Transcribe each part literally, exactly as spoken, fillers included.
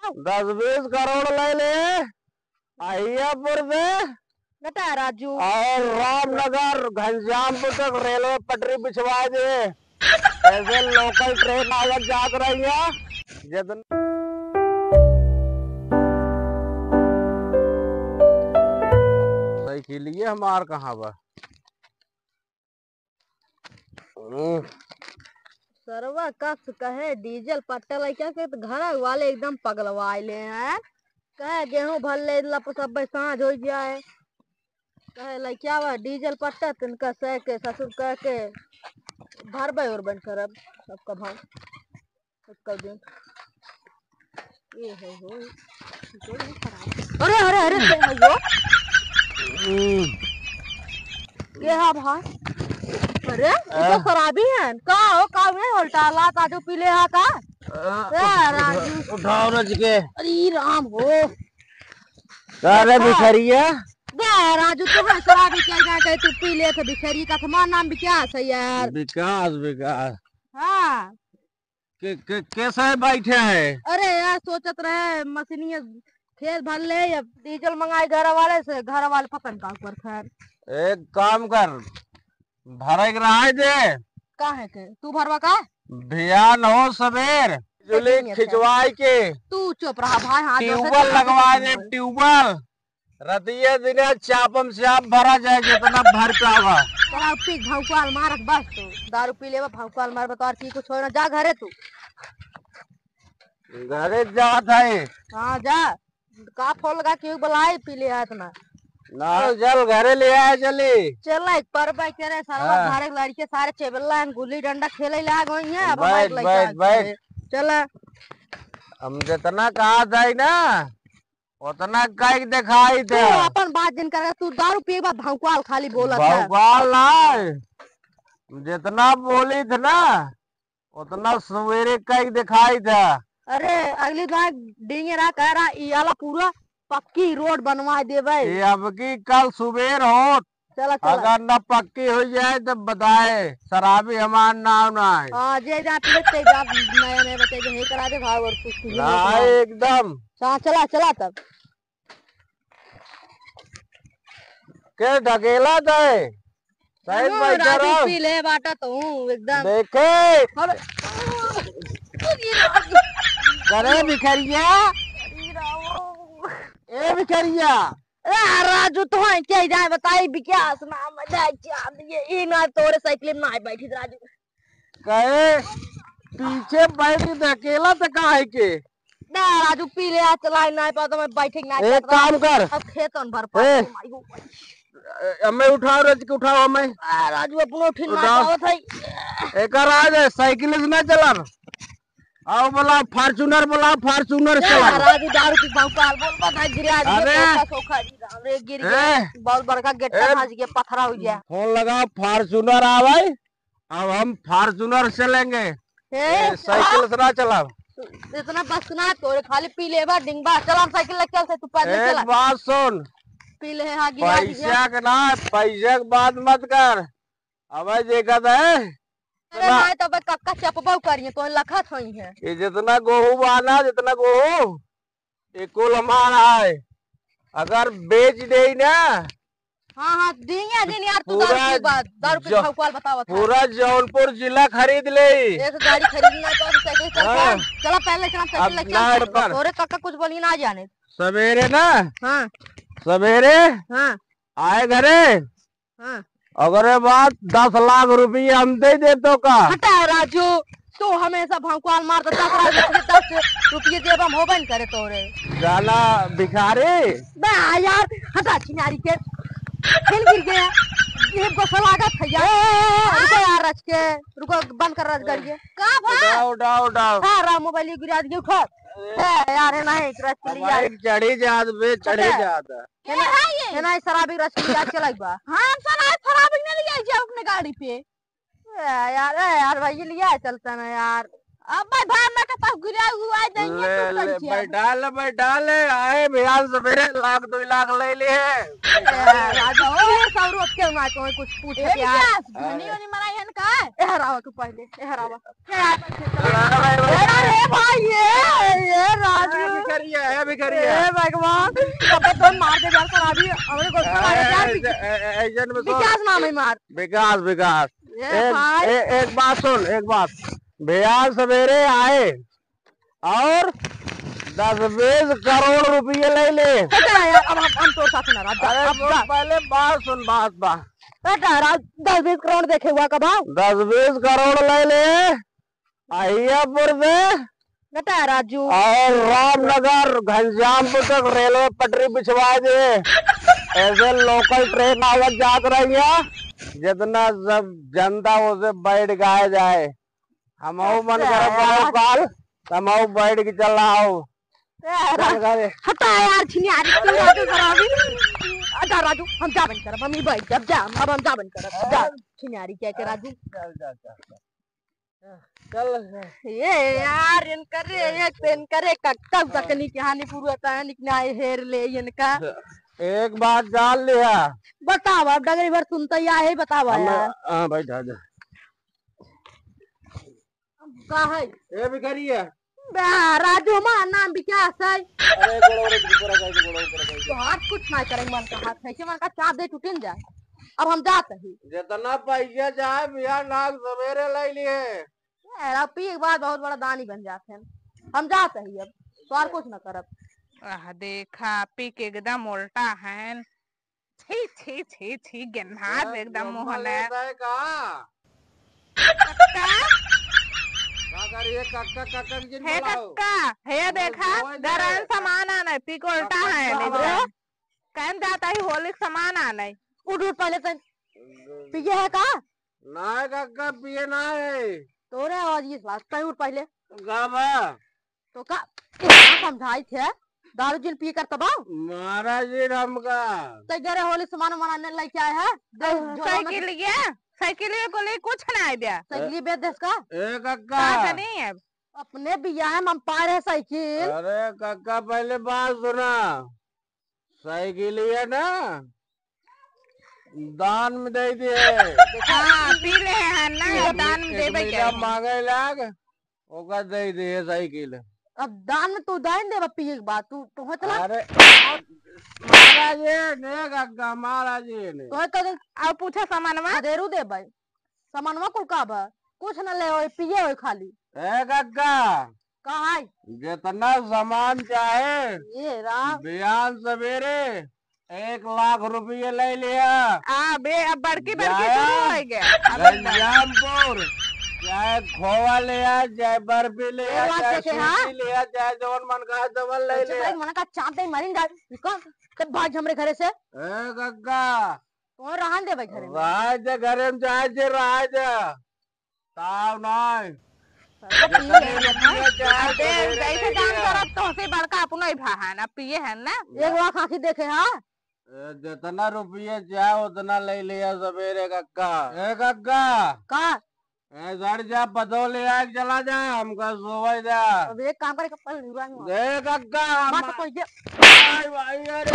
दस बीस करोड़ ले ले, अहियापुर से गटा राजू। और रामनगर घनश्यामपुर तक रेलवे पटरी बिछवा दे। ऐसे लोकल ट्रेन आवत जात रही है। जितना साइकिलिए हमार कहाँ बा? हम्म। सरवा कस कहे डीजल पट्टा लइका के, तो घर वाले एकदम पगलवाइले हैं। कहे गेहूं भर ले ला, सब सांझ हो जाए। कहे लइका बा डीजल पट्टा, तिनका सह के ससुर कह के भरबे और बन करब सबका भाव। कर दे। ये है हो। अरे, अरे, अरे, के है यो? हम्म। के है भाई? अरे, ये तो आ। शराबी है। का हो, का हुए? उल्टा ला, काजू पी ले हा का? आ, ए, राजू। उठाओ रज के। अरे राम हो। का रे देखा। भिखरिया? बे, राजू, तू है शराबी क्या, क्या कहे, तू पी ले थे भिखरी का, तुम्हारा नाम विकास है यार। विकास, विकास। हाँ। के, के, कैसे बैठे हैं? अरे यार, सोचत रहे मशीनिया खेत भर ले या डीजल मंगाई घर वाले से, घर वाले पता नहीं का कर खैर। एक काम कर, भरे के रहाई दे। काहे के? तू भरवा का? भियान हो सबेर, बिजुली खिंचवाई के। तू चुप रहा भाई, हाँ, ट्यूबवेल लगवा दे, ट्यूबवेल। रतिये दिने चापम चाप भरा जाए, जितना भर पावा। तोरा पी भौकाल मारत बस तू। दारू पी लेबा, भौकाल मारबा, तोर की कुछ होई ना, जा घरे तू। घरे जात है। हाँ, जा। का फोन लगा के बुलाई पी ले हाथ ना। ना, चल घरे ले आए चली। चल, एक पर बाई करे, सारा हाँ। घरे लड़के सारे चेबल्ला हैं, गुल्ली डंडा खेले लाग होई हैं, अब बैठ, हमारे लड़का बैठ, बैठ। चला। हम जितना कहा था ना, उतना कई देखाई तू थे। अपन बात जिन कर, तू दारू पिए बा भौकाल खाली बोलत है। भौकाल ना, जितना बोली थे ना, उतना सवेरे कई देखाई थे। अरे, अगली बार डींगे रहा कह रहा, ई वाला पूरा पक्की रोड बनवा देबे। ये अब की कल सुबेर होत, चला, चला। अगर न पक्की हो जाए तो बताए, शराबी हमार नाम ना है। हाँ, जे जात लेते जा, नया नया बच्चे जो है करा दे भाव और कुछ नहीं ना होता। है एकदम। हाँ, चला, चला तब। के ढकेला दे? सही हाँ, बैठा राजू रहो। पी ले बाटा तो हूँ एकदम। देखे। अरे। करे भिखरिया। ए भिखरिया। ए, राजू, तो है क्या जाए बताई, विकास नाम है, जाए चांद ये, ई ना तोरे साइकिल में ना बैठी राजू। कहे पीछे बैठ के अकेला तो काहे के? ना राजू, पी ले, आज चलाई ना पाता, मैं बैठे ना एक पाता। काम कर। अब खेतन भर ए। पाता, माई हो। ए, हमें उठाओ, रज के उठाओ हमें। आ, राजू, अपनो उठिन ना उठाओ। पावत है। एकर आज साइकिल से ना चला। आओ बोला, Fortuner बोला, Fortuner ए, चला। राजू दारू की भौकाल बोल, बता गिरा दिए, अरे। धोखा सोखा जी, राम रे, गिर ए। गया। बहुत बड़का गेट्टा ए। फंस गया, पथरा हो गया। फोन लगा, Fortuner आ भाई, अब हम Fortuner से लेंगे। ए, ए, साइकिल से ना चलाओ। इतना बस ना तोरे, खाली पी लेबा, डिंगबा, चल हम साइकिल लेके चलते, तू पैदल एक चला। बात सुन, पी ले, हाँ, गिरा दिया। पैसा के ना, पैसा के बात मत कर। अब देखत है, अरे ना। नहीं तो बे कक्का चपबो करिए, तो लखत होई है। ये जितना गोहू बा ना, जितना गोहू, ये कुल हमारा है। अगर बेच देई ना, हाँ, हाँ, दिन या दिन यार, तू पूरा दारू पी बा, दारू पी ज-, भौकाल बतावत है। पूरा जौनपुर जिला खरीद ले। एक गाड़ी खरीदना तो हम साइकिल चलता हाँ। है। चला पहले चला साइकिल अब लेके ना चल। कर। तोरे काका कुछ बोली ना जाने। सवेरे ना। हाँ। सवेरे। हाँ। आए घरे। हाँ। अगरे बात दस लाख रुपया हम दे दे तो का? हटा राजू, तू हमेशा भौकाल मार तो दस लाख रुपये, दस रुपये जेब हम होबे न करे तोरे। जाना भिखारी। बे यार, हटा छिनारी के। फिर गिर गया। ये गुस्सा लागत है यार। ए, ए, ए, ए, रुको यार रच के, रुको बंद कर रच गाड़ी के। का भा? उठाओ, उठाओ, उठाओ। हाँ, राम मोबाइल गिरा दिए, उठा। ए। ए, यार, नहीं, रच के अब लिया। भाई चढ़ी जात बे, चढ़ी हटा। जात। है ना, है ना, ये शराबी रस की याद चलाई बा। हाँ, सर, आज शराबी ने ले आई जाए अपने गाड़ी पे। ए यार, ए यार, भाई, ये लिया चलता ना यार। अब भाई भाई मैं कहता हूँ गिरा हुआ है, देंगे ले, तू ले, कैसे? बैठा ले, बैठा ले, आए बिहान सवेरे लाख दो लाख ले लिए। ए, राजा, ओ, सौ रुपये के हुआ तो कुछ पूछ ए, के यार। विकास, घनी अरे। वनी मराई है ना का? ए, हरावा तू पहले, ए, हरावा। ए, हरावा। अरे भाई, ये, ये राजू। ए, भिखारी है, ए, भिखारी है। ए, भगवान, अब तो मार दे यार, सराबी, हमरे को ए, मार दे यार, ए, ए, ए, ए, जन में तो विकास नाम है मार। विकास, विकास। ए, ए, भाई। ए, एक बात सुन, एक बात। भैया सवेरे आए और दस बीस करोड़ रुपये ले ले। हटा यार, अब हम, हम तो साथ ना रहा। अरे अब सुन, जा। पहले बात सुन, बात, बात। हटा यार, दस बीस करोड़ देखे हुआ कब आओ? दस बीस करोड़ ले ले, अहियापुर से। हटा राजू। और रामनगर, घनश्यामपुर तक रेलवे पटरी बिछवा दे। ऐसे लोकल ट्रेन आवत जात रही है, जितना सब जनता उसे बैठ के आए जाए। हमहू मन अच्छा करत यार। बाबू काल, हमहू बैठ के चल आओ। ए, चल घरे। हटा यार, छिनियारी, क्यों राजू सराबी? अच्छा राजू, हम जा बन करब, हम ही बैठ जाब, जा, अब हम जा बन करब, जा, छिनियारी क्या के राजू? चल, चल, चल, चल। चल। ये यार, इनकर रे, ये तो इनकर रे, कक्का हाँ। सकनी के हानि पूरा तहन निकनाए हेर ले इनका। एक बात जान लिया। बतावा, अब डगरी भर सुनता ही आहे, बतावा हम, यार। हाँ भाई, जा, जा। का है? ए भिखारी है। बा, राजू हमार नाम विकास है। अरे, गोड़ा, गोड़ा, ऊपर आ जाए, गोड़ा, ऊपर आ जाए। तो हाथ कुछ ना करे, मन का हाथ है, कि मन का चाप दे टूटिन जाए। अब हम जात ही। जितना पैसा चाहे, बिहान नाग सवेरे ले लिए। यार, अब पी के बाद बहुत बड़ा दानी बन जाते हैं। हम जात ही अब, तो और कुछ ना करब। आह, देखा, पी के एकदम उल्टा है। छी, छी, छी, छी, गेन्हार ए, एकदम मुँह लम्बा ले। लेता है का? कक्का? का करिए, कक्का, कक्का के जिन हे बुलाओ। कक्का, हे अरे, देखा, जोए दे। गरम सामान आना है, पी के उल्टा कक्का है, नहीं सामान। तो। कहन जाता ही होली के सामान आना है। उठ, उठ, पहले तो पिए है का? ना कक्का, पिए ना है। तोरे आवाज ये सुनात, तै उठ पहले। का बा? तो का, इतना समझाई थे, दारू जिन पिए करत बा? महाराज जी हमका। तै घरे होली सामान मनाने लेके आए हैं? दे, अ, झोला में साइकिल ये, साइकिल ये को ले कुछ ना आए ब्या। साइकिल ये बेच देस का? ए कक्का। का जानी अब? अपने बियाह में हम पा रहे साइकिल। अरे कक्का, पहले बात सुना। साइकिल ये ना, दान में दे दिए। हाँ, पी ले है ना, एक दान में एक देबे के। मांगे लाग, ओका दे दिए साइकिल। अब दान में तू दान देबा पिए के बाद, तू, तू होत ना? अरे, महाराज ये ने, गग्गा महाराज ये ने। तो होत तो दे। अब पूछा सामानवा। अदेरू दे भाई। सामानवा कुल का बा? कुछ न ले होई, पिए होई खाली। ए गग्गा। का है? जितना सामान चाहे, ये राम। बिहान सवेरे एक लाख रुपये ले लिया। आ, बे, अब बड़की, बड़की जाया शुरू हो गया। अब घनश्यामपुर, चाहे खोवा ले आ, चाहे बर्फी ले आ, ये बात चाहे देखे, हाँ? सूजी ले आ, चाहे जवन मन का जवन ले अच्छा, ले आ। भाई, मन का चाप दे, मरिन जा। इसको, कब भाग हमरे घरे से? ए गग्गा, तो रहन दे भाई घरे में। रहा जा घरे में, चाहे जे रहा जा। ताव नाय। सब पी ले, जितने रुपया चाहे अबे, सवेरे जैसे ले काम लिया। करत तोहसे बड़का अपनो ही भा है ना, पिए है ना। एक लाख आँखी देखे, हाँ? ए, जितना रुपया चाहे उतना ले लिया सवेरे कक्का। ए कक्का। का? ए, सर जा, पतोह ले आए, चला जा, हमका सोवे जा। अब एक काम करे, कपल उड़ाएंगे। ए, कक्का, बात हम तो कोई दे। आई भाई, अरे।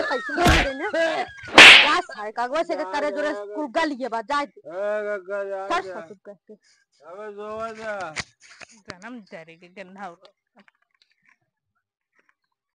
ऐसे नहीं देने। क्या सारे कागज से करे जोरे कुल गल ये बात, जाए दे। ए, कक्का, जा, सर जा। ससुर करके। अबे सोवे जा। जन्म जरी के गंधा उड़ो।